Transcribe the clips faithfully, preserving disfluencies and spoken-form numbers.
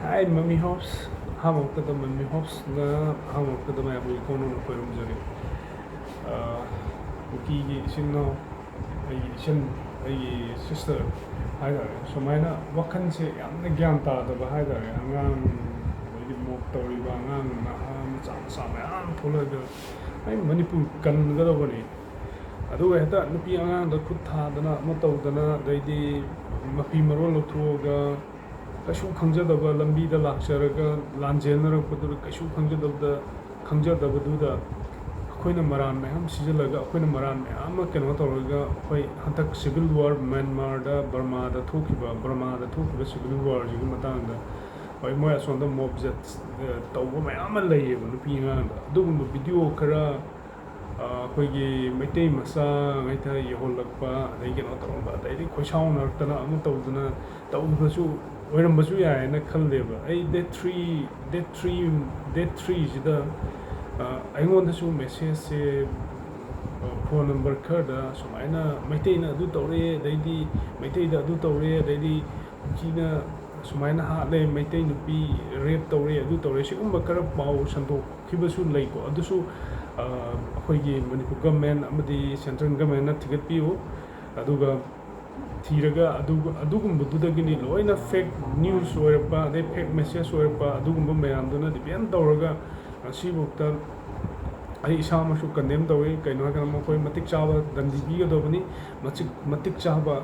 Hi, Mummy Hops. ꯑꯍꯥꯟꯕꯃꯛꯇꯗ Mummy Hopsꯅ ꯑꯍꯥꯟꯕꯃꯛꯇꯗ ꯃꯌꯥꯝꯕꯨ ꯏꯀꯣꯟ ꯅꯧꯅ ꯈꯣꯏꯔꯨꯝꯖꯔꯤ꯫ ꯑ, ꯀꯨꯀꯤꯒꯤ ꯏꯆꯤꯟ ꯏꯅꯥꯎ, ꯑꯩꯒꯤ ꯏꯆꯟ, ꯑꯩꯒꯤ sister ꯍꯥꯏꯇꯥꯔꯦ, ꯁꯨꯃꯥꯏꯅ ꯋꯥꯈꯜꯁꯦ ꯌꯥꯝꯅ ꯒ꯭ꯌꯥꯟ ꯇꯥꯗꯕ ꯍꯥꯏꯇꯥꯔꯦ, ꯑꯉꯥꯡ, ꯑꯗꯩꯗꯤ mob ꯇꯧꯔꯤꯕ ꯑꯉꯥꯡ ꯅꯍꯥ ꯃꯆꯥ ꯃꯆꯥ ꯃꯌꯥꯝ ꯊꯣꯛꯂꯛꯑꯒ, ꯑꯩ ꯃꯅꯤꯄꯨꯔ ꯀꯟꯒꯗꯧꯕꯅꯤ, ꯑꯗꯨꯒ ꯍꯦꯛꯇ ꯅꯨꯄꯤ ꯑꯉꯥꯡꯗ ꯈꯨꯠ ꯊꯥꯗꯅ ꯑꯃ ꯇꯧꯗꯅ, ꯑꯗꯩꯗꯤ ꯃꯐꯤ ꯃꯔꯣꯜ ꯂꯧꯊꯣꯛꯑꯒ, ꯀꯩꯁꯨ ꯈꯪꯖꯗꯕ ꯂꯝꯕꯤꯗ ꯂꯥꯛꯆꯔꯒ ꯂꯥꯟꯖꯦꯟꯅꯔꯛꯄꯗꯨꯗ, ꯀꯩꯁꯨ ꯈꯪꯖꯗꯕꯗ, ꯈꯪꯖꯗꯕꯗꯨꯗ ꯑꯩꯈꯣꯏꯅ ꯃꯔꯥꯟ ꯃꯌꯥꯝ ꯁꯤꯖꯤꯜꯂꯒ, ꯑꯩꯈꯣꯏꯅ ꯃꯔꯥꯟ ꯃꯌꯥꯝ ꯑꯃ ꯀꯩꯅꯣ ꯇꯧꯔꯒ, ꯑꯩꯈꯣꯏ ꯍꯟꯗꯛ civil war ꯃ꯭ꯌꯥꯟꯃꯥꯔꯗ, ꯕꯔꯃꯥꯗ ꯊꯣꯛꯈꯤꯕ, ꯕꯔꯃꯥꯗ ꯊꯣꯛꯈꯤꯕ civil warꯁꯤꯒꯤ ꯃꯇꯥꯡꯗ, ꯍꯣꯏ, ꯃꯣꯏ ꯑꯁꯣꯝꯗ mob justice, ꯑ, ꯇꯧꯕ ꯃꯌꯥꯝ ꯑꯃ ꯂꯩꯌꯦꯕ ꯅꯨꯄꯤ ꯑꯉꯥꯡꯗ꯫ ꯑꯗꯨꯒꯨꯝꯕ video ꯈꯔ, ꯑ, ꯑꯩꯈꯣꯏꯒꯤ ꯃꯩꯇꯩ ꯃꯆꯥꯉꯩꯗ ꯌꯧꯍꯜꯂꯛꯄ, ꯑꯗꯩ ꯀꯩꯅꯣ ꯇꯧꯔꯝꯕ, ꯑꯗꯩꯗꯤ ꯈꯣꯏꯁꯥꯎꯅꯔꯛꯇꯅ ꯑꯃ ꯇꯧꯗꯅ ꯇꯧꯕꯁꯨ ꯑꯣꯏꯔꯝꯕꯁꯨ ꯌꯥꯏꯌꯦꯅ ꯈꯜꯂꯦꯕ꯫ ꯑꯩ date three, date three, date threeꯁꯤꯗ, ꯑ, ꯑꯩꯉꯣꯟꯗꯁꯨ messageꯁꯦ, ꯑ, phone number ꯈꯔꯗ ꯁꯨꯃꯥꯏꯅ ꯃꯩꯇꯩꯅ ꯑꯗꯨ ꯇꯧꯔꯦ, ꯑꯗꯩꯗꯤ ꯃꯩꯇꯩꯗ ꯑꯗꯨ ꯇꯧꯔꯦ, ꯑꯗꯩꯗꯤ ꯀꯨꯀꯤꯅ ꯁꯨꯃꯥꯏꯅ ꯍꯥꯠꯂꯦ, ꯃꯩꯇꯩ ꯅꯨꯄꯤ rape ꯇꯧꯔꯦ, ꯑꯗꯨ ꯇꯧꯔꯦ, ꯁꯤꯒꯨꯝꯕ ꯈꯔ ꯄꯥꯎ ꯁꯟꯗꯣꯛꯈꯤꯕꯁꯨ ꯂꯩꯀꯣ꯫ ꯑꯗꯨꯁꯨ, ꯑ, ꯑꯩꯈꯣꯏꯒꯤ ꯃꯅꯤꯄꯨꯔ government ꯑꯃꯗꯤ central governmentꯅ ꯊꯤꯒꯠꯄꯤꯌꯨ꯫ ꯑꯗꯨꯒ ꯊꯤꯔꯒ ꯑꯗꯨ-, ꯑꯗꯨꯒꯨꯝꯕꯗꯨꯗꯒꯤꯅꯤ ꯂꯣꯏꯅ fake news ꯑꯣꯏꯔꯛꯄ, ꯑꯗꯩ fake message ꯑꯣꯏꯔꯛꯄ, ꯑꯗꯨꯒꯨꯝꯕ ꯃꯌꯥꯝꯗꯨꯅ depend ꯇꯧꯔꯒ ꯉꯁꯤꯐꯥꯎꯗ ꯑꯩ ꯏꯁꯥꯃꯛꯁꯨ condemn ꯇꯧꯏ꯫ ꯀꯩꯅꯣ ꯍꯥꯏꯔꯀꯥꯟꯗ ꯃꯈꯣꯏ ꯃꯇꯤꯛ ꯆꯥꯕ ꯗꯟꯗꯤ ꯄꯤꯒꯗꯕꯅꯤ, ꯃꯆꯤꯛ-, ꯃꯇꯤꯛ ꯆꯥꯕ,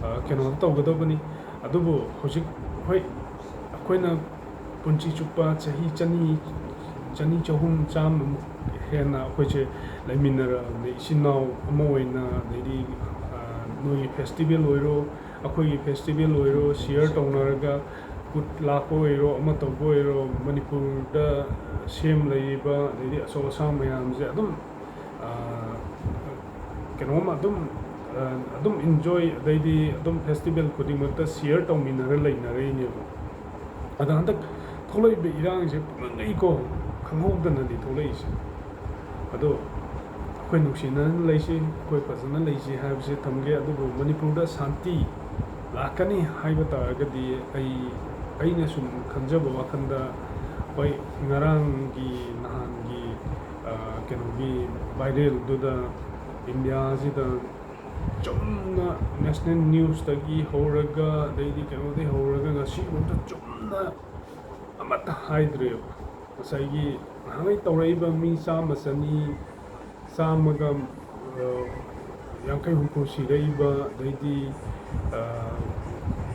ꯑ, ꯀꯩꯅꯣ ꯇꯧꯒꯗꯕꯅꯤ꯫ ꯑꯗꯨꯕꯨ ꯍꯧꯖꯤꯛ, ꯍꯣꯏ, ꯑꯩꯈꯣꯏꯅ ꯄꯨꯟꯁꯤ ꯆꯨꯞꯄ ꯆꯍꯤ ꯆꯅꯤ, ꯆꯅꯤ, ꯆꯍꯨꯝ, ꯆꯥꯝꯃꯃꯨꯛ ꯍꯦꯟꯅ ꯑꯩꯈꯣꯏꯁꯦ ꯂꯩꯃꯤꯟꯅꯔꯕꯅꯤ, ꯏꯆꯤꯟ ꯏꯅꯥꯎ ꯑꯃ ꯑꯣꯏꯅ꯫ ꯑꯗꯩꯗꯤ, ꯑ, ꯅꯣꯏꯒꯤ festival ꯑꯣꯏꯔꯣ, ꯑꯩꯈꯣꯏꯒꯤ festival ꯑꯣꯏꯔꯣ, share ꯇꯧꯅꯔꯒ ꯀꯨꯠ ꯂꯥꯛꯄ ꯑꯣꯏꯔꯣ, ꯑꯃ ꯇꯧꯕ ꯑꯣꯏꯔꯣ, ꯃꯅꯤꯄꯨꯔꯗ ꯁꯦꯝ ꯂꯩꯔꯤꯕ, ꯑꯗꯩꯗꯤ ꯑꯆꯧ ꯑꯁꯥꯡ ꯃꯌꯥꯝꯁꯦ ꯑꯗꯨꯝ, ꯑ, ꯀꯩꯅꯣꯝ ꯑꯗꯨꯝ, ꯑ, ꯑꯗꯨꯝ enjoy, ꯑꯗꯩꯗꯤ ꯑꯗꯨꯝ festival ꯈꯨꯗꯤꯡꯃꯛꯇ share ꯇꯧꯃꯤꯟꯅꯔ ꯂꯩꯅꯔꯛꯏꯅꯦꯕ꯫ ꯑꯗ ꯍꯟꯗꯛ ꯊꯣꯛꯂꯛꯏꯕ ꯏꯔꯥꯡꯁꯦ ꯄꯨꯝꯅꯃꯛꯀꯣ, ꯈꯪꯍꯧꯗꯅꯅꯤ ꯊꯣꯛꯂꯛꯏꯁꯦ꯫ ꯑꯗꯣ ꯑꯩꯈꯣꯏ ꯅꯨꯡꯁꯤꯅꯅ ꯂꯩꯁꯤ, ꯑꯩꯈꯣꯏ ꯐꯖꯅ ꯂꯩꯁꯤ ꯍꯥꯏꯕꯁꯦ ꯊꯝꯒꯦ꯫ ꯑꯗꯨꯕꯨ ꯃꯅꯤꯄꯨꯔꯗ ꯁꯥꯟꯇꯤ ꯂꯥꯛꯀꯅꯤ ꯍꯥꯏꯕ ꯇꯥꯔꯒꯗꯤ ꯑꯩ ꯑꯩꯅ ꯁꯨꯝ ꯈꯟꯖꯕ ꯋꯥꯈꯜꯗ, ꯍꯣꯏ, ꯉꯔꯥꯡꯒꯤ, ꯅꯍꯥꯟꯒꯤ, ꯑ, ꯀꯩꯅꯣꯒꯤ ꯚꯥꯏꯔꯦꯜꯗꯨꯗ ꯏꯟꯗꯤꯌꯥꯁꯤꯗ ꯆꯨꯝꯅ ꯅꯦꯁꯅꯦꯜ ꯅ꯭ꯌꯨꯁꯇꯒꯤ ꯍꯧꯔꯒ, ꯑꯗꯩꯗꯤ ꯀꯩꯅꯣꯗꯒꯤ ꯍꯧꯔꯒ ꯉꯁꯤꯐꯥꯎꯗ ꯆꯨꯝꯅ ꯑꯃꯠꯇ ꯍꯥꯏꯗ꯭ꯔꯦꯕ꯫ ꯉꯁꯥꯏꯒꯤ ꯅꯍꯥꯟꯒꯩ ꯇꯧꯔꯛꯏꯕ ꯃꯤ ꯆꯥꯝꯃ, ꯆꯅꯤ, ꯆꯥꯝꯃꯒ, ꯑ, ꯌꯥꯡꯈꯩ, ꯍꯨꯝꯐꯨ ꯁꯤꯔꯛꯏꯕ, ꯑꯗꯩꯗꯤ, ꯑ,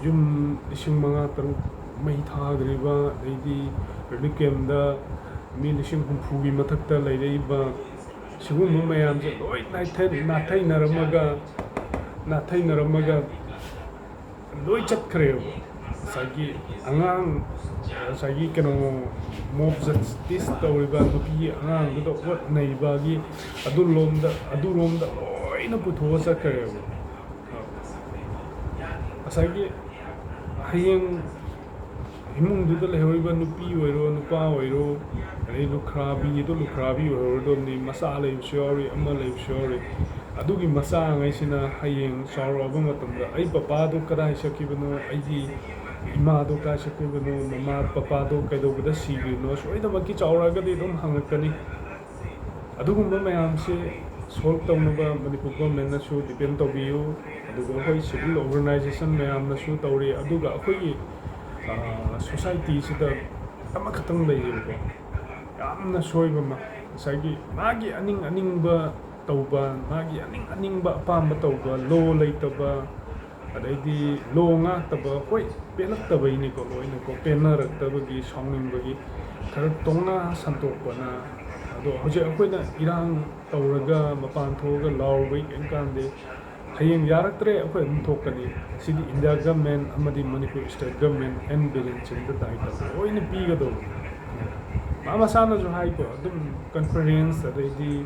ꯌꯨꯝ ꯂꯤꯁꯤꯡ ꯃꯉꯥ, ꯇꯔꯨꯛ ꯃꯩ ꯊꯥꯈ꯭ꯔꯤꯕ, ꯑꯗꯩꯗꯤ ꯔꯤꯂꯤꯐ ꯀꯦꯝꯗ ꯃꯤ ꯂꯤꯁꯤꯡ ꯍꯨꯝꯐꯨꯒꯤ ꯃꯊꯛꯇ ꯂꯩꯔꯛꯏꯕ, ꯁꯤꯒꯨꯝꯕ ꯃꯌꯥꯝꯁꯦ ꯂꯣꯏ ꯅꯥꯏꯊ-, ꯅꯥꯊꯩꯅꯔꯝꯃꯒ, ꯅꯥꯊꯩꯅꯔꯝꯃꯒ ꯂꯣꯏ ꯆꯠꯈ꯭ꯔꯦꯕ꯫ ꯉꯁꯥꯏꯒꯤ ꯑꯉꯥꯡ, ꯉꯁꯥꯏꯒꯤ ꯀꯩꯅꯣ, ꯃꯣꯕ ꯖꯁꯇꯤꯁ ꯇꯧꯔꯤꯕ ꯅꯨꯄꯤ ꯑꯉꯥꯡꯗꯨꯗ ꯑꯣꯠ ꯅꯩꯕꯒꯤ ꯑꯗꯨꯂꯣꯝꯗ, ꯑꯗꯨꯔꯣꯝꯗ ꯂꯣꯏꯅ ꯄꯨꯊꯣꯛꯑ ꯆꯠꯈ꯭ꯔꯦꯕ꯫ ꯉꯁꯥꯏꯒꯤ ꯍꯌꯦꯡ ꯏꯃꯨꯡꯗꯨꯗ ꯂꯩꯍꯧꯔꯤꯕ ꯅꯨꯄꯤ ꯑꯣꯏꯔꯣ, ꯅꯨꯄꯥ ꯑꯣꯏꯔꯣ, ꯑꯗꯩ ꯂꯨꯈ꯭ꯔꯥꯕꯤꯗꯣ ꯂꯨꯈ꯭ꯔꯥꯕꯤ ꯑꯣꯏꯍꯧꯔꯗꯕꯅꯤ, ꯃꯆꯥ ꯂꯩꯕꯁꯨ ꯌꯥꯎꯔꯤ, ꯑꯃ ꯂꯩꯕꯁꯨ ꯌꯥꯎꯔꯤ꯫ ꯑꯗꯨꯒꯤ ꯃꯆꯥꯉꯩꯁꯤꯅ ꯍꯌꯦꯡ ꯆꯥꯎꯔꯛꯑꯕ ꯃꯇꯝꯗ, "ꯑꯩ ꯄꯄꯥꯗꯣ ꯀꯗꯥꯏ ꯆꯠꯈꯤꯕꯅꯣ, ꯑꯩꯒꯤ ꯏꯃꯥꯗꯣ ꯀꯗꯥꯏ ꯆꯠꯈꯤꯕꯅꯣ, ꯃꯃꯥ ꯄꯄꯥꯗꯣ ꯀꯩꯗꯧꯕꯗ ꯁꯤꯈ꯭ꯔꯤꯅꯣ?" ꯁꯣꯏꯗꯅꯃꯛꯀꯤ ꯆꯥꯎꯔꯛꯑꯒꯗꯤ ꯑꯗꯨꯝ ꯍꯪꯉꯛꯀꯅꯤ꯫ ꯑꯗꯨꯒꯨꯝꯕ ꯃꯌꯥꯝꯁꯦ ꯁꯣꯜꯕ ꯇꯧꯅꯕ ꯃꯅꯤꯄꯨꯔ ꯒꯣꯔꯃꯦꯟꯅꯁꯨ ꯗꯤꯄꯦꯟ ꯇꯧꯕꯤꯌꯨ, ꯑꯗꯨꯒ ꯑꯩꯈꯣꯏ ꯁꯤꯚꯤꯜ ꯑꯣꯔꯒꯅꯥꯏꯖꯦꯁꯟ ꯃꯌꯥꯝꯅꯁꯨ ꯇꯧꯔꯤ, ꯑꯗꯨꯒ ꯑꯩꯈꯣꯏꯒꯤ, ꯑ, ꯁꯣꯁꯥꯏꯇꯤꯁꯤꯗ ꯑꯃꯈꯛꯇꯪ ꯂꯩꯌꯦꯕꯀꯣ, ꯌꯥꯝꯅ ꯁꯣꯏꯕ ꯑꯃ, ꯉꯁꯥꯏꯒꯤ ꯃꯥꯒꯤ ꯑꯅꯤꯡ ꯑꯅꯤꯡꯕ ꯇꯧꯕ, ꯃꯥꯒꯤ ꯑꯅꯤꯡ ꯑꯅꯤꯡꯕ ꯑꯄꯥꯝꯕ ꯇꯧꯕ, ꯂꯣ ꯂꯩꯇꯕ, ꯑꯗꯩꯗꯤ ꯂꯣ ꯉꯥꯛꯇꯕ, ꯍꯣꯏ, ꯄꯦꯜꯂꯛꯇꯕꯩꯅꯤꯀꯣ, ꯂꯣꯏꯅꯀꯣ, ꯄꯦꯟꯅꯔꯛꯇꯕꯒꯤ, ꯁꯥꯎꯅꯤꯡꯕꯒꯤ ꯈꯔ ꯇꯣꯉꯥꯟ ꯁꯟꯇꯣꯛꯄꯅ꯫ ꯑꯗꯣ ꯍꯧꯖꯤꯛ ꯑꯩꯈꯣꯏꯅ ꯏꯔꯥꯡ ꯇꯧꯔꯒ ꯃꯄꯥꯟ ꯊꯣꯛꯑꯒ ꯂꯥꯎꯔꯨꯕꯩ ꯀꯔꯤꯝ ꯀꯥꯟꯗꯦ꯫ ꯍꯌꯦꯡ ꯌꯥꯔꯛꯇ꯭ꯔꯦ, ꯑꯩꯈꯣꯏ ꯑꯗꯨꯝ ꯊꯣꯛꯀꯅꯤ꯫ ꯁꯤꯗꯤ ꯏꯟꯗꯤꯌꯥ ꯒꯃꯦꯟ ꯑꯃꯗꯤ Manipur state government N Biren ꯁꯤꯡꯗ ꯗꯥꯏꯇ ꯂꯣꯏꯅ ꯄꯤꯒꯗꯧꯕꯅꯤ꯫ ꯃꯥ ꯃꯁꯥꯅꯁꯨ ꯍꯥꯏꯀꯣ, ꯑꯗꯨꯝ ꯀꯟꯐꯔꯦꯟꯁ ꯑꯗꯩꯗꯤ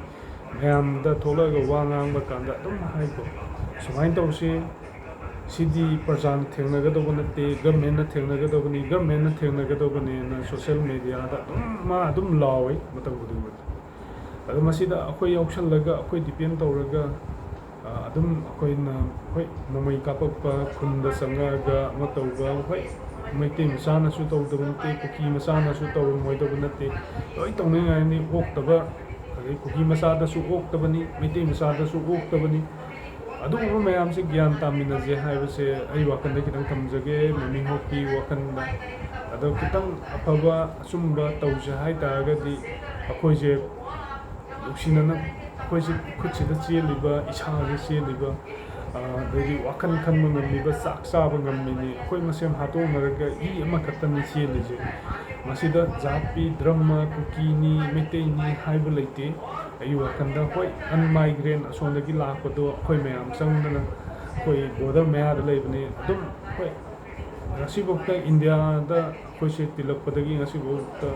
ꯃꯌꯥꯝꯗ ꯊꯣꯛꯂꯛꯑꯒ ꯋꯥ ꯉꯥꯡꯕ ꯀꯥꯟꯗ ꯑꯗꯨꯝ ꯍꯥꯏꯀꯣ, "ꯁꯨꯃꯥꯏꯅ ꯇꯧꯁꯤ, ꯁꯤꯗꯤ ꯄ꯭ꯔꯖꯥꯅ ꯊꯦꯡꯅꯒꯗꯧꯕ ꯅꯠꯇꯦ, ꯒꯃꯦꯟꯅ ꯊꯦꯡꯅꯒꯗꯧꯕꯅꯤ, ꯒꯃꯦꯟꯅ ꯊꯦꯡꯅꯒꯗꯧꯕꯅꯦꯅ" ꯁꯣꯁꯦꯜ ꯃꯦꯗꯤꯌꯥꯗ ꯑꯗꯨꯝ ꯃꯥ ꯑꯗꯨꯝ ꯂꯥꯎꯋꯤ ꯃꯇꯝ ꯈꯨꯗꯤꯡꯃꯛꯇ꯫ ꯑꯗꯣ ꯃꯁꯤꯗ ꯑꯩꯈꯣꯏ ꯌꯥꯎꯁꯜꯂꯒ, ꯑꯩꯈꯣꯏ ꯗꯤꯄꯦꯟ ꯇꯧꯔꯒ, ꯑ, ꯑꯗꯨꯝ ꯑꯩꯈꯣꯏꯅ, ꯍꯣꯏ, ꯅꯣꯡꯃꯩ ꯀꯥꯞꯄꯛꯄ, ꯈꯨꯟꯗ ꯆꯪꯉꯛꯑꯒ ꯑꯃ ꯇꯧꯕ, ꯍꯣꯏ, ꯃꯩꯇꯩ ꯃꯆꯥꯅꯁꯨ ꯇꯧꯗꯕ ꯅꯠꯇꯦ, ꯀꯨꯀꯤ ꯃꯆꯥꯅꯁꯨ ꯇꯧꯔꯝꯃꯣꯏꯗꯕ ꯅꯠꯇꯦ, ꯂꯣꯏ ꯇꯧꯅꯤꯡꯉꯥꯏꯅꯤ꯫ ꯑꯣꯛꯇꯕ, ꯑꯗꯩ ꯀꯨꯀꯤ ꯃꯆꯥꯗꯁꯨ ꯑꯣꯛꯇꯕꯅꯤ, ꯃꯩꯇꯩ ꯃꯆꯥꯗꯁꯨ ꯑꯣꯛꯇꯕꯅꯤ꯫ ꯑꯗꯨꯒꯨꯝꯕ ꯃꯌꯥꯝꯁꯦ ꯒ꯭ꯌꯥꯟ ꯇꯥꯃꯤꯟꯅꯁꯦ ꯍꯥꯏꯕꯁꯦ ꯑꯩ ꯋꯥꯈꯜꯗ ꯈꯤꯇꯪ ꯊꯝꯖꯒꯦ, ꯃꯃꯤ ꯍꯣꯛꯀꯤ ꯋꯥꯈꯜꯗ꯫ ꯑꯗꯣ ꯈꯤꯇꯪ ꯑꯐꯕ ꯑꯆꯨꯝꯕ ꯇꯧꯁꯦ ꯍꯥꯏ ꯇꯥꯔꯒꯗꯤ ꯑꯩꯈꯣꯏꯁꯦ ꯅꯨꯡꯁꯤꯅꯅ, ꯑꯩꯈꯣꯏꯁꯦ ꯈꯨꯠꯁꯤꯗ ꯆꯦꯜꯂꯤꯕ, ꯏꯁꯥꯁꯤꯗ ꯆꯦꯜꯂꯤꯕ, ꯑꯗꯩꯗꯤ ꯋꯥꯈꯜ ꯈꯟꯕ ꯉꯝꯃꯤꯕ, ꯆꯥꯛ ꯆꯥꯕ ꯉꯝꯃꯤꯅꯤ꯫ ꯑꯩꯈꯣꯏ ꯃꯁꯦꯟ ꯍꯥꯠꯇꯣꯛꯅꯔꯒ ꯏ ꯑꯃꯈꯛꯇꯅꯤ ꯆꯦꯜꯂꯤꯁꯦ꯫ ꯃꯁꯤꯗ ꯖꯥꯠꯀꯤ, ꯙꯔꯃ, ꯀꯨꯀꯤꯅꯤ, ꯃꯩꯇꯩꯅꯤ ꯍꯥꯏꯕ ꯂꯩꯇꯦ꯫ ꯑꯩꯒꯤ ꯋꯥꯈꯜꯗ ꯍꯣꯏ, ꯑꯟꯃꯥꯏꯒ꯭ꯔꯦꯟ ꯑꯁꯣꯝꯗꯒꯤ ꯂꯥꯛꯄꯗꯣ ꯑꯩꯈꯣꯏ ꯃꯌꯥꯝ ꯆꯪꯗꯅ ꯑꯩꯈꯣꯏ ꯕꯣꯔꯗꯔ ꯃꯌꯥꯗ ꯂꯩꯕꯅꯤ꯫ ꯑꯗꯨꯝ ꯍꯣꯏ, ꯉꯁꯤꯐꯥꯎꯗ ꯏꯟꯗꯤꯌꯥꯗ ꯑꯩꯈꯣꯏꯁꯦ ꯇꯤꯜꯂꯛꯄꯗꯒꯤ ꯉꯁꯤꯐꯥꯎꯗ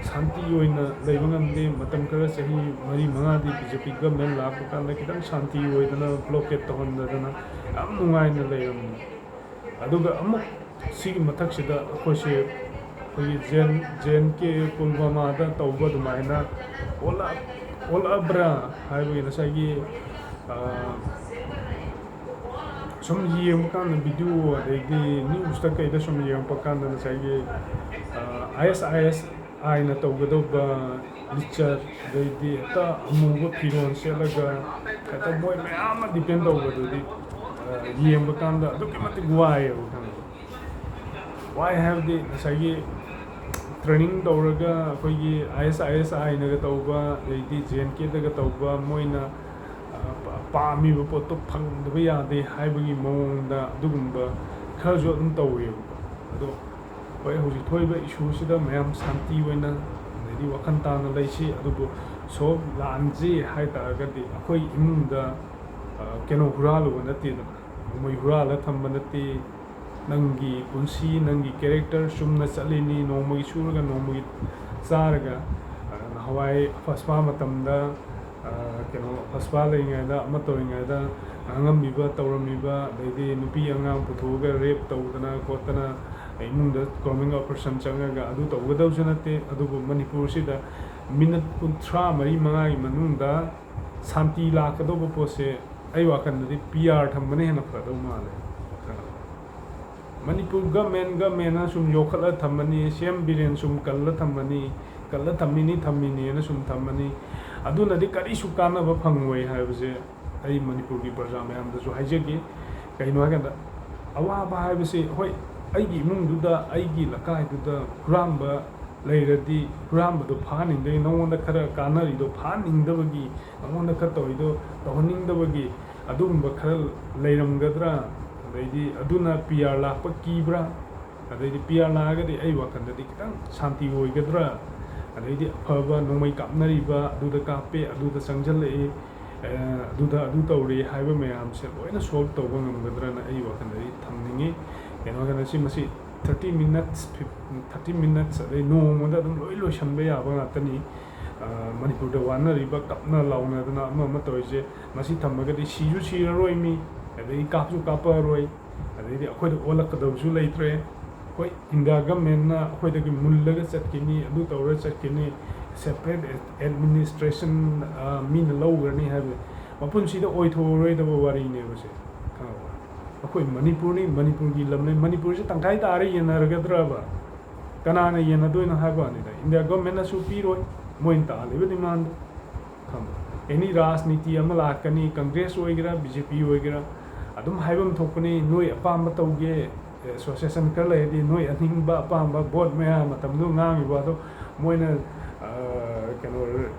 ꯁꯥꯟꯇꯤ ꯑꯣꯏꯅ ꯂꯩꯕ ꯉꯝꯗꯦ꯫ ꯃꯇꯝ ꯈꯔ, ꯆꯍꯤ ꯃꯔꯤ ꯃꯉꯥꯗꯤ ꯕꯤ ꯖꯦ ꯄꯤ ꯒꯚꯔꯟꯃꯦꯟ ꯂꯥꯛꯄ ꯀꯥꯟꯗ ꯈꯤꯇꯪ ꯁꯥꯟꯇꯤ ꯑꯣꯏꯗꯅ, ꯕ꯭ꯂꯣꯀꯦꯠ ꯇꯧꯍꯟꯗꯗꯅ ꯌꯥꯝ ꯅꯨꯡꯉꯥꯏꯅ ꯂꯩꯔꯝꯃꯤ꯫ ꯑꯗꯨꯒ ꯑꯃꯨꯛ ꯁꯤꯒꯤ ꯃꯊꯛꯁꯤꯗ ꯑꯩꯈꯣꯏꯁꯦ, ꯑꯩꯈꯣꯏꯒꯤ ꯖꯦ ꯑꯦꯟ, ꯖꯦ ꯑꯦꯟ ꯀꯦ ꯄꯨꯜꯋꯥꯃꯥꯗ ꯇꯧꯕ ꯑꯗꯨꯃꯥꯏꯅ ꯑꯣꯜꯂꯛ-, ꯑꯣꯜꯂꯛꯑꯕ꯭ꯔꯥ ꯍꯥꯏꯕꯒꯤ ꯉꯁꯥꯏꯒꯤ, ꯑ, ꯁꯨꯝ ꯌꯦꯡꯕ ꯀꯥꯟꯗ, ꯚꯤꯗꯤꯑꯣ ꯑꯗꯩꯗꯤ ꯅ꯭ꯌꯨꯁꯇ ꯀꯩꯗ ꯁꯨꯝ ꯌꯦꯡꯉꯛꯄ ꯀꯥꯟꯗ, ꯉꯁꯥꯏꯒꯤ, ꯑ, ꯑꯥꯏ ꯑꯦꯁ ꯑꯥꯏ ꯑꯦꯁ ꯑꯥꯏꯅ ꯇꯧꯒꯗꯧꯕ ꯂꯤꯆꯠ, ꯑꯗꯩꯗꯤ ꯍꯦꯛꯇ ꯑꯃꯨꯕ ꯐꯤꯔꯣꯜ ꯁꯦꯠꯂꯒ ꯍꯦꯛꯇ ꯃꯣꯏ ꯃꯌꯥꯝ ꯑꯃ ꯗꯤꯄꯦꯟ ꯇꯧꯕꯗꯨꯗꯤ, ꯑ, ꯌꯦꯡꯕ ꯀꯥꯟꯗ ꯑꯗꯨꯛꯀꯤ ꯃꯇꯤꯛ ꯋꯥꯏꯌꯦꯕ, ꯈꯪꯉꯦ꯫ ꯋꯥꯏ ꯍꯥꯏꯕꯗꯤ ꯉꯁꯥꯏꯒꯤ ꯇ꯭ꯔꯦꯅꯤꯡ ꯇꯧꯔꯒ ꯑꯩꯈꯣꯏꯒꯤ ꯑꯥꯏ ꯑꯦꯁ ꯑꯥꯏ ꯑꯦꯁ ꯑꯥꯏꯅꯒ ꯇꯧꯕ, ꯑꯗꯩꯗꯤ ꯖꯦ ꯑꯦꯟ ꯀꯦꯗꯒ ꯇꯧꯕ, ꯃꯣꯏꯅ, ꯑ, ꯄꯥꯝꯃꯤꯕ ꯄꯣꯠꯇꯣ ꯐꯪꯗꯕ ꯌꯥꯗꯦ ꯍꯥꯏꯕꯒꯤ ꯃꯑꯣꯡꯗ ꯑꯗꯨꯒꯨꯝꯕ ꯈꯔꯁꯨ ꯑꯗꯨꯝ ꯇꯧꯋꯦꯕꯀꯣ꯫ ꯑꯗꯣ ꯍꯣꯏ, ꯍꯧꯖꯤꯛ ꯊꯣꯛꯏꯕ ꯏꯁꯨꯁꯤꯗ ꯃꯌꯥꯝ ꯁꯥꯟꯇꯤ ꯑꯣꯏꯅ, ꯑꯗꯩꯗꯤ ꯋꯥꯈꯜ ꯇꯥꯅ ꯂꯩꯁꯤ꯫ ꯑꯗꯨꯕꯨ ꯁꯣꯛ ꯂꯥꯟꯁꯤ ꯍꯥꯏ ꯇꯥꯔꯒꯗꯤ ꯑꯩꯈꯣꯏ ꯏꯃꯨꯡꯗ, ꯑ, ꯀꯩꯅꯣ ꯍꯨꯔꯥꯜꯂꯨꯕ ꯅꯠꯇꯦꯗꯅ, ꯅꯣꯡꯃꯩ ꯍꯨꯔꯥꯜꯂ ꯊꯝꯕ ꯅꯠꯇꯦ꯫ ꯅꯪꯒꯤ ꯄꯨꯟꯁꯤ, ꯅꯪꯒꯤ ꯀꯦꯔꯦꯛꯇꯔ ꯆꯨꯝꯅ ꯆꯠꯂꯤꯅꯤ, ꯅꯣꯡꯃꯒꯤ ꯁꯨꯔꯒ ꯅꯣꯡꯃꯒꯤ ꯆꯥꯔꯒ꯫ ꯑ, ꯅꯍꯥꯟꯋꯥꯏ ꯐꯁꯄꯥ ꯃꯇꯝꯗ, ꯑ, ꯀꯩꯅꯣ, ꯐꯁꯄꯥ ꯂꯩꯔꯤꯉꯩꯗ, ꯑꯃ ꯇꯧꯔꯤꯉꯩꯗ ꯉꯥꯡꯉꯝꯃꯤꯕ, ꯇꯧꯔꯝꯃꯤꯕ, ꯑꯗꯩꯗꯤ ꯅꯨꯄꯤ ꯑꯉꯥꯡ ꯄꯨꯊꯣꯛꯑꯒ ꯔꯦꯞ ꯇꯧꯗꯅ ꯈꯣꯠꯇꯅ, ꯏꯃꯨꯡꯗ ꯀꯣꯔꯃꯦꯟ ꯑꯣꯄꯔꯦꯁꯟ ꯆꯪꯉꯒ ꯑꯗꯨ ꯇꯧꯒꯗꯧꯁꯨ ꯅꯠꯇꯦ꯫ ꯑꯗꯨꯕꯨ ꯃꯅꯤꯄꯨꯔꯁꯤꯗ ꯃꯤꯅꯠ ꯀꯨꯟꯊ꯭ꯔꯥ ꯃꯔꯤ ꯃꯉꯥꯒꯤ ꯃꯅꯨꯡꯗ ꯁꯥꯟꯇꯤ ꯂꯥꯛꯀꯗꯧꯕ ꯄꯣꯠꯁꯦ ꯑꯩ ꯋꯥꯈꯜꯗꯗꯤ ꯄꯤ ꯑꯥꯔ ꯊꯝꯕꯅ ꯍꯦꯟꯅ ꯐꯗꯧ ꯃꯥꯜꯂꯦ꯫ ꯃꯅꯤꯄꯨꯔ ꯒꯃꯦꯟ ꯒꯃꯦꯟꯅ ꯁꯨꯝ ꯌꯣꯛꯈꯠꯂ ꯊꯝꯃꯅꯤ, ꯁꯤ ꯑꯦꯝ ꯕꯤꯔꯦꯟ ꯁꯨꯝ ꯀꯜꯂ ꯊꯝꯃꯅꯤ, ꯀꯜꯂ ꯊꯝꯃꯤꯅꯤ ꯊꯝꯃꯤꯅꯤꯅ ꯁꯨꯝ ꯊꯝꯃꯅꯤ꯫ ꯑꯗꯨꯅꯗꯤ ꯀꯔꯤꯁꯨ ꯀꯥꯟꯅꯕ ꯐꯪꯉꯣꯏ ꯍꯥꯏꯕꯁꯦ ꯑꯩ ꯃꯅꯤꯄꯨꯔꯒꯤ ꯄ꯭ꯔꯖꯥ ꯃꯌꯥꯝꯗꯁꯨ ꯍꯥꯏꯖꯒꯦ꯫ ꯀꯩꯅꯣ ꯍꯥꯏꯀꯥꯟꯗ, ꯑꯋꯥꯕ ꯍꯥꯏꯕꯁꯤ, ꯍꯣꯏ, ꯑꯩꯒꯤ ꯏꯃꯨꯡꯗꯨꯗ, ꯑꯩꯒꯤ ꯂꯩꯀꯥꯏꯗꯨꯗ ꯍꯨꯔꯥꯟꯕ ꯂꯩꯔꯗꯤ, ꯍꯨꯔꯥꯟꯕꯗꯣ ꯐꯥꯍꯟꯅꯤꯡꯗꯦ, ꯅꯉꯣꯟꯗ ꯈꯔ ꯀꯥꯟꯅꯔꯤꯗꯣ ꯐꯥꯍꯟꯅꯤꯡꯗꯕꯒꯤ, ꯅꯉꯣꯟꯗ ꯈꯔ ꯇꯧꯔꯤꯗꯣ ꯇꯧꯍꯟꯅꯤꯡꯗꯕꯒꯤ ꯑꯗꯨꯒꯨꯝꯕ ꯈꯔ ꯂꯩꯔꯝꯒꯗ꯭ꯔꯥ? ꯑꯗꯩꯗꯤ ꯑꯗꯨꯅ ꯄꯤ ꯑꯥꯔ ꯂꯥꯛꯄ ꯀꯤꯕ꯭ꯔꯥ? ꯑꯗꯩꯗꯤ ꯄꯤ ꯑꯥꯔ ꯂꯥꯛꯑꯒꯗꯤ ꯑꯩ ꯋꯥꯈꯜꯗꯗꯤ ꯈꯤꯇꯪ ꯁꯥꯟꯇꯤ ꯑꯣꯏꯒꯗ꯭ꯔꯥ? ꯑꯗꯩꯗꯤ ꯑꯐꯕ ꯅꯣꯡꯃꯩ ꯀꯥꯞꯅꯔꯤꯕ, ꯑꯗꯨꯗ ꯀꯥꯞꯄꯦ, ꯑꯗꯨꯗ ꯆꯪꯁꯤꯜꯂꯛꯏ, ꯑꯗꯨꯗ ꯑꯗꯨ ꯇꯧꯔꯤ ꯍꯥꯏꯕ ꯃꯌꯥꯝꯁꯦ ꯂꯣꯏꯅ ꯁꯣꯜꯕ ꯇꯧꯕ ꯉꯝꯒꯗ꯭ꯔꯅ ꯑꯩ ꯋꯥꯈꯜꯗꯗꯤ ꯊꯝꯅꯤꯡꯉꯤ꯫ ꯀꯩꯅꯣ ꯍꯥꯏꯔꯀꯥꯟꯗ ꯁꯤ ꯃꯁꯤ ꯊꯥꯔꯇꯤ ꯃꯤꯅꯠꯁ, ꯊꯥꯔꯇꯤ ꯃꯤꯅꯠꯁ ꯑꯗꯩ ꯅꯣꯡꯃꯗ ꯑꯗꯨꯝ ꯂꯣꯏ ꯂꯣꯏꯁꯤꯟꯕ ꯌꯥꯕ ꯉꯥꯛꯇꯅꯤ꯫ ꯃꯅꯤꯄꯨꯔꯗ ꯋꯥꯅꯔꯤꯕ, ꯀꯞꯅ ꯂꯥꯎꯅꯗꯅ ꯑꯃ ꯑꯃ ꯇꯧꯔꯤꯁꯦ, ꯃꯁꯤ ꯊꯝꯃꯒꯗꯤ ꯁꯤꯁꯨ ꯁꯤꯔꯔꯣꯏ ꯃꯤ, ꯑꯗꯩ ꯀꯥꯞꯁꯨ ꯀꯥꯞꯄꯔꯣꯏ, ꯑꯗꯩꯗꯤ ꯑꯩꯈꯣꯏꯗ ꯑꯣꯜꯂꯛꯀꯗꯕꯁꯨ ꯂꯩꯇ꯭ꯔꯦ꯫ ꯍꯣꯏ, ꯏꯟꯗꯤꯌꯥ ꯒꯃꯦꯟꯅ ꯑꯩꯈꯣꯏꯗꯒꯤ ꯃꯨꯜꯂꯒ ꯆꯠꯈꯤꯅꯤ, ꯑꯗꯨ ꯇꯧꯔ ꯆꯠꯈꯤꯅꯤ, ꯁꯦꯄꯔꯦꯠ ꯑꯦꯗꯃꯤꯅꯤꯁꯇ꯭ꯔꯦꯁꯟ ꯃꯤꯅ ꯂꯧꯈ꯭ꯔꯅꯤ ꯍꯥꯏꯕ ꯃꯄꯨꯟꯁꯤꯗ ꯑꯣꯏꯊꯣꯛꯑꯔꯣꯏꯗꯕ ꯋꯥꯔꯤꯅꯦꯕ ꯁꯦ꯫ ꯈꯪꯉꯕ? ꯑꯩꯈꯣꯏ ꯃꯅꯤꯄꯨꯔꯅꯤ, ꯃꯅꯤꯄꯨꯔꯒꯤ ꯂꯝꯅꯤ, ꯃꯅꯤꯄꯨꯔꯁꯦ ꯇꯪꯈꯥꯏ ꯇꯥꯔ ꯌꯦꯟꯅꯔꯒꯗ꯭ꯔꯕ? ꯀꯅꯥꯅ ꯌꯦꯟꯅꯗꯣꯏꯅꯣ ꯍꯥꯏꯕ ꯋꯥꯅꯤꯗ꯫ ꯏꯟꯗꯤꯌꯥ ꯒꯣꯔꯃꯦꯟꯅꯁꯨ ꯄꯤꯔꯣꯏ, ꯃꯣꯏꯅ ꯇꯥꯜꯂꯤꯕ ꯗꯤꯃꯥꯟꯗꯣ꯫ ꯈꯪꯕ꯭ꯔꯥ? ꯑꯦꯅꯤ ꯔꯥꯖꯅꯤꯇꯤ ꯑꯃ ꯂꯥꯛꯀꯅꯤ, ꯀꯪꯒ꯭ꯔꯦꯁ ꯑꯣꯏꯒꯦꯔꯥ, ꯕꯤ ꯖꯦ ꯄꯤ ꯑꯣꯏꯒꯦꯔꯥ, ꯑꯗꯨꯝ ꯍꯥꯏꯐꯝ ꯊꯣꯛꯄꯅꯤ, ꯅꯣꯏ ꯑꯄꯥꯝꯕ ꯇꯧꯒꯦ, ꯑꯦꯁꯣꯁꯤꯌꯦꯁꯟ ꯈꯔ ꯂꯩꯔꯗꯤ ꯅꯣꯏ ꯑꯅꯤꯡꯕ ꯑꯄꯥꯝꯕ ꯚꯣꯠ ꯃꯌꯥ ꯃꯇꯝꯗꯣ ꯉꯥꯡꯉꯤꯕ ꯑꯗꯣ ꯃꯣꯏꯅ, ꯑ, ꯀꯩꯅꯣ,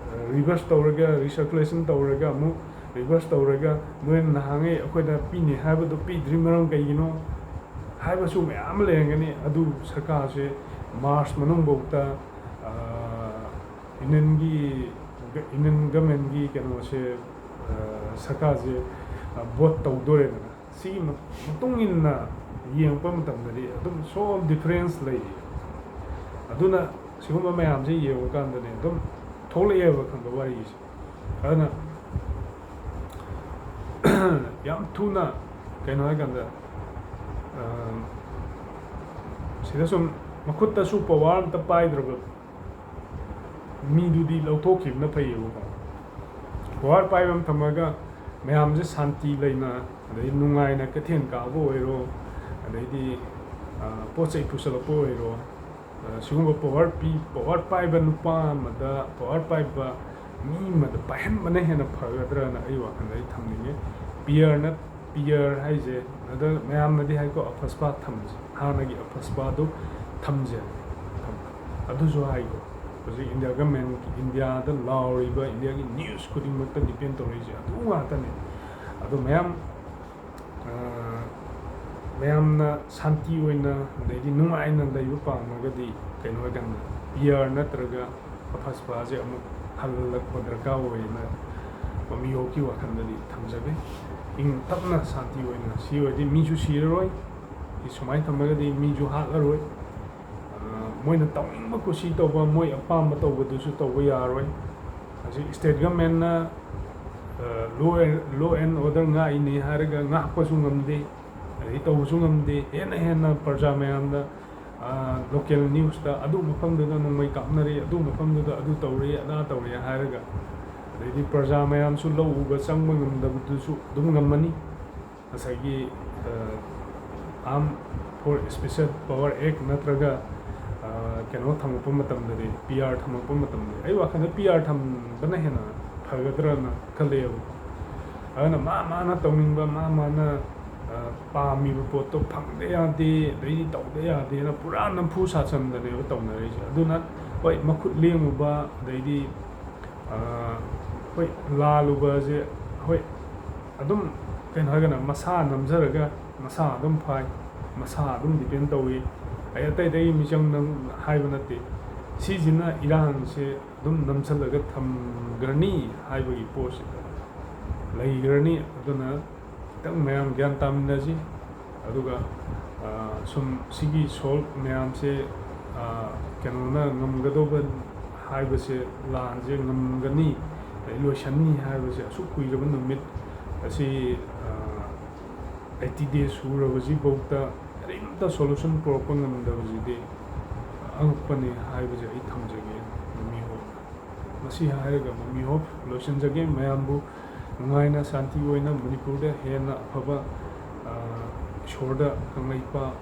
ꯔꯤꯚꯔꯁ ꯇꯧꯔꯒ, ꯔꯤꯁꯔꯀꯨꯂꯦꯁꯟ ꯇꯧꯔꯒ ꯑꯃꯨꯛ ꯔꯤꯚꯔꯁ ꯇꯧꯔꯒ ꯅꯣꯏꯅ ꯅꯍꯥꯟꯉꯩ ꯑꯩꯈꯣꯏꯗ ꯄꯤꯅꯤ ꯍꯥꯏꯕꯗꯣ ꯄꯤꯗ꯭ꯔꯤ ꯃꯔꯝ ꯀꯩꯒꯤꯅꯣ ꯍꯥꯏꯕꯁꯨ ꯃꯌꯥꯝ ꯑꯃ ꯂꯩꯔꯝꯒꯅꯤ꯫ ꯑꯗꯨ ꯁꯔꯀꯥꯔꯁꯦ ꯃꯥꯔꯆ ꯃꯅꯨꯡꯐꯥꯎꯗ, ꯑ, ꯌꯨꯅꯤꯌꯟꯒꯤ, ꯌꯨꯅꯤꯌꯟ ꯒꯃꯦꯟꯒꯤ ꯀꯩꯅꯣꯁꯦ, ꯑ, ꯁꯔꯀꯥꯔꯁꯦ, ꯑ, ꯚꯣꯠ ꯇꯧꯗꯣꯔꯦꯗꯅ꯫ ꯁꯤꯒꯤ ꯃ-, ꯃꯇꯨꯡ ꯏꯟꯅ ꯌꯦꯡꯉꯛꯄ ꯃꯇꯝꯗꯗꯤ ꯑꯗꯨꯝ ꯁꯣ ꯗꯤꯐꯔꯦꯟꯁ ꯂꯩꯌꯦ꯫ ꯑꯗꯨꯅ ꯁꯤꯒꯨꯝꯕ ꯃꯌꯥꯝꯁꯦ ꯌꯦꯡꯉꯀꯥꯟꯗꯅꯦ ꯑꯗꯨꯝ ꯊꯣꯛꯂꯛꯑꯦꯕ, ꯈꯪꯕ, ꯋꯥꯔꯤꯁꯦ꯫ ꯑꯗꯨꯅ ꯌꯥꯝ ꯊꯨꯅ, ꯀꯩꯅꯣ ꯍꯥꯏꯀꯥꯟꯗ, ꯑ, ꯁꯤꯗ ꯁꯨꯝ ꯃꯈꯨꯠꯇꯁꯨ ꯄꯋꯥꯔ ꯑꯝꯇ ꯄꯥꯏꯗ꯭ꯔꯕ ꯃꯤꯗꯨꯗꯤ ꯂꯧꯊꯣꯛꯈꯤꯕꯅ ꯐꯩꯌꯦꯕꯀꯣ꯫ ꯄꯋꯥꯔ ꯄꯥꯏꯕ ꯑꯃ ꯊꯝꯃꯒ ꯃꯌꯥꯝꯁꯦ ꯁꯥꯟꯇꯤ ꯂꯩꯅ, ꯑꯗꯩ ꯅꯨꯡꯉꯥꯏꯅ ꯀꯩꯊꯦꯜ ꯀꯥꯕ ꯑꯣꯏꯔꯣ, ꯑꯗꯩꯗꯤ ꯄꯣꯠ ꯆꯩ ꯄꯨꯁꯜꯂꯛꯄ ꯑꯣꯏꯔꯣ, ꯁꯤꯒꯨꯝꯕ ꯄꯋꯥꯔ ꯄꯤ ꯄꯋꯥꯔ ꯄꯥꯏꯕ ꯅꯨꯄꯥ ꯑꯃꯗ, ꯄꯋꯥꯔ ꯄꯥꯏꯕ ꯃꯤ ꯑꯃꯗ ꯄꯥꯏꯍꯟꯕꯅ ꯍꯦꯟꯅ ꯐꯒꯗ꯭ꯔꯅ ꯑꯩ ꯋꯥꯈꯜꯗ ꯑꯩ ꯊꯝꯅꯤꯡꯉꯦ꯫ ꯄꯤꯌꯔꯅ ꯄꯤꯌꯔ ꯍꯥꯏꯁꯦ ꯑꯗ ꯃꯌꯥꯝꯅꯗꯤ ꯍꯥꯏꯀꯣ, ꯑꯐꯁꯄꯥ ꯊꯝꯁꯦ, ꯍꯥꯟꯅꯒꯤ ꯑꯐꯁꯄꯥꯗꯨ ꯊꯝꯁꯦ, ꯑꯗꯨꯁꯨ ꯍꯥꯏꯀꯣ꯫ ꯍꯧꯖꯤꯛ ꯏꯟꯗꯤꯌꯥ ꯒꯃꯦꯟ, ꯏꯟꯗꯤꯌꯥꯗ ꯂꯥꯎꯔꯤꯕ, ꯏꯟꯗꯤꯌꯥꯒꯤ ꯅ꯭ꯌꯨꯁ ꯈꯨꯗꯤꯡꯃꯛꯇ ꯗꯤꯄꯦꯟ ꯇꯧꯔꯛꯏꯁꯦ ꯑꯗꯨ ꯉꯥꯛꯇꯅꯦ꯫ ꯑꯗꯣ ꯃꯌꯥꯝ ꯃꯌꯥꯝꯅ ꯁꯥꯟꯇꯤ ꯑꯣꯏꯅ ꯑꯗꯩꯗꯤ ꯅꯨꯡꯉꯥꯏꯅ ꯂꯩꯕ ꯄꯥꯝꯃꯒꯗꯤ ꯀꯩꯅꯣ ꯍꯥꯏꯀꯥꯟꯗ ꯄꯤꯌꯔ ꯅꯠꯇ꯭ꯔꯒ ꯑꯐꯁꯄꯥꯁꯦ ꯑꯃꯨꯛ ꯍꯜꯂꯛꯄ ꯗꯔꯀꯥꯔ ꯑꯣꯏꯌꯦꯅ ꯃꯃꯤ ꯍꯣꯞꯀꯤ ꯋꯥꯈꯜꯗꯗꯤ ꯊꯝꯖꯒꯦ꯫ ꯏꯪ ꯇꯞꯅ ꯁꯥꯟꯇꯤ ꯑꯣꯏꯅ, ꯁꯤ ꯑꯣꯏꯔꯗꯤ ꯃꯤꯁꯨ ꯁꯤꯔꯔꯣꯏ, ꯁꯤ ꯁꯨꯃꯥꯏꯅ ꯊꯝꯃꯒꯗꯤ ꯃꯤꯁꯨ ꯍꯥꯠꯂꯔꯣꯏ꯫ ꯃꯣꯏꯅ ꯇꯧꯅꯤꯡꯕ ꯀꯨꯁꯤ ꯇꯧꯕ, ꯃꯣꯏ ꯑꯄꯥꯝꯕ ꯇꯧꯕꯗꯨꯁꯨ ꯇꯧꯕ ꯌꯥꯔꯣꯏ꯫ ꯍꯧꯖꯤꯛ ꯁ꯭ꯇꯦꯠ ꯒꯃꯦꯟꯅ ꯂꯣ ꯂꯣ ꯑꯦꯟ ꯑꯣꯔꯗꯔ ꯉꯥꯛꯏꯅꯦ ꯍꯥꯏꯔꯒ ꯉꯥꯛꯄꯁꯨ ꯉꯝꯗꯦ, ꯑꯗꯩ ꯇꯧꯕꯁꯨ ꯉꯝꯗꯦ꯫ ꯍꯦꯟꯅ ꯍꯦꯟꯅ ꯄ꯭ꯔꯖꯥ ꯃꯌꯥꯝꯗ, ꯂꯣꯀꯦꯜ ꯅ꯭ꯌꯨꯁꯇ ꯑꯗꯨ ꯃꯐꯝꯗꯨꯗ ꯅꯣꯡꯃꯩ ꯀꯥꯞꯅꯔꯦ, ꯑꯗꯨ ꯃꯐꯝꯗꯨꯗ ꯑꯗꯨ ꯇꯧꯔꯦ, ꯑꯗꯥ ꯇꯧꯔꯦ ꯍꯥꯏꯔꯒ, ꯑꯗꯩꯗꯤ ꯄ꯭ꯔꯖꯥ ꯃꯌꯥꯝꯁꯨ ꯂꯧ ꯎꯕ ꯆꯪꯕ ꯉꯝꯗꯕꯗꯨꯁꯨ ꯑꯗꯨꯝ ꯉꯝꯃꯅꯤ꯫ ꯉꯁꯥꯏꯒꯤ ꯑꯥꯔꯝ ꯐꯣꯔ ꯁ꯭ꯄꯦꯁꯦꯜ ꯄꯋꯥꯔ ꯑꯦꯛ ꯅꯠꯇ꯭ꯔꯒ ꯀꯩꯅꯣ ꯊꯝꯃꯛꯄ ꯃꯇꯝꯗꯗꯤ, ꯄꯤ ꯑꯥꯔ ꯊꯝꯃꯛꯄ ꯃꯇꯝꯗꯗꯤ, ꯑꯩ ꯋꯥꯈꯜꯗ ꯄꯤ ꯑꯥꯔ ꯊꯝꯕꯅ ꯍꯦꯟꯅ ꯐꯒꯗ꯭ꯔꯅ ꯈꯜꯂꯦꯕ꯫ ꯑꯗꯨꯅ ꯃꯥ ꯃꯥꯅ ꯇꯧꯅꯤꯡꯕ, ꯃꯥ ꯃꯥꯅ ꯄꯥꯝꯃꯤꯕ ꯄꯣꯠꯇꯣ ꯐꯪꯗ ꯌꯥꯗꯦ, ꯑꯗꯩꯗꯤ ꯇꯧꯗ ꯌꯥꯗꯦꯅ ꯄꯨꯔꯥ ꯅꯝꯐꯨ ꯁꯥꯁꯟꯗꯅꯦꯕ ꯇꯧꯅꯔꯤꯁꯦ꯫ ꯑꯗꯨꯅ ꯍꯣꯏ, ꯃꯈꯨꯠ ꯂꯦꯡꯉꯨꯕ, ꯑꯗꯩꯗꯤ ꯍꯣꯏ, ꯂꯥꯜꯂꯨꯕꯁꯦ, ꯍꯣꯏ, ꯑꯗꯨꯝ ꯀꯩꯅꯣ ꯍꯥꯏꯒꯅ ꯃꯁꯥ ꯅꯝꯖꯔꯒ ꯃꯁꯥ ꯑꯗꯨꯝ ꯐꯥꯏ, ꯃꯁꯥ ꯑꯗꯨꯝ ꯗꯤꯄꯦꯟ ꯇꯧꯏ꯫ ꯑꯩ ꯑꯇꯩ ꯑꯇꯩꯒꯤ ꯃꯤꯆꯪ ꯅꯝ ꯍꯥꯏꯕ ꯅꯠꯇꯦ꯫ ꯁꯤꯁꯤꯅ ꯏꯔꯥꯡꯁꯦ ꯑꯗꯨꯝ ꯅꯝꯁꯤꯜꯂꯒ ꯊꯝꯈ꯭ꯔꯅꯤ ꯍꯥꯏꯕꯒꯤ ꯄꯣꯠꯁꯤꯗ ꯂꯩꯈ꯭ꯔꯅꯤ꯫ ꯑꯗꯨꯅ ꯈꯤꯇꯪ ꯃꯌꯥꯝ ꯒ꯭ꯌꯥꯟ ꯇꯥꯃꯤꯟꯅꯁꯤ꯫ ꯑꯗꯨꯒ ꯁꯨꯝ ꯁꯤꯒꯤ ꯁꯣꯜꯕ ꯃꯌꯥꯝꯁꯦ ꯀꯩꯅꯣꯅ ꯉꯝꯒꯗꯧꯕ ꯍꯥꯏꯕꯁꯦ, ꯂꯥꯟꯁꯦ ꯉꯝꯒꯅꯤ, ꯑꯗꯩ ꯂꯣꯏꯁꯟꯅꯤ ꯍꯥꯏꯕꯁꯦ ꯑꯁꯨꯛ ꯀꯨꯏꯔꯕ ꯅꯨꯃꯤꯠ ꯑꯁꯤ, ꯑꯩꯠꯇꯤ ꯗꯦꯖ ꯁꯨꯔꯕꯁꯤꯐꯥꯎꯗ ꯀꯔꯤꯝꯇ ꯁꯣꯂꯨꯁꯟ ꯄꯨꯔꯛꯄ ꯉꯝꯗꯕꯁꯤꯗꯤ ꯑꯉꯛꯄꯅꯤ ꯍꯥꯏꯕꯁꯦ ꯑꯩ ꯊꯝꯖꯒꯦ ꯃꯃꯤ ꯍꯣꯞꯅ꯫ ꯃꯁꯤ ꯍꯥꯏꯔꯒ ꯃꯃꯤ ꯍꯣꯞ ꯂꯣꯏꯁꯤꯟꯖꯒꯦ꯫ ꯃꯌꯥꯝꯕꯨ ꯅꯨꯡꯉꯥꯏꯅ ꯁꯥꯟꯇꯤ ꯑꯣꯏꯅ ꯃꯅꯤꯄꯨꯔꯗ ꯍꯦꯟꯅ ꯑꯐꯕ, ꯏꯁꯣꯔꯗ ꯀꯪꯂꯩꯄꯥꯛ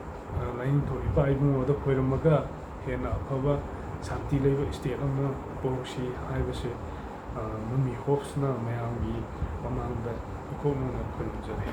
ꯂꯥꯏꯅꯤꯡꯊꯧ ꯏꯄꯥ ꯏꯕꯨꯡꯉꯣꯗ ꯈꯣꯏꯔꯝꯃꯒ ꯍꯦꯟꯅ ꯑꯐꯕ ꯁꯥꯟꯇꯤ ꯂꯩꯕ state ꯑꯃ ꯄꯣꯔꯛꯁꯤ ꯍꯥꯏꯕꯁꯦ, ꯑ, ꯃꯃꯤ ꯍꯣꯞꯁꯅ ꯃꯌꯥꯝꯒꯤ ꯃꯃꯥꯡꯗ ꯏꯀꯣꯛꯅꯅ ꯈꯨꯔꯨꯝꯖꯔꯤ꯫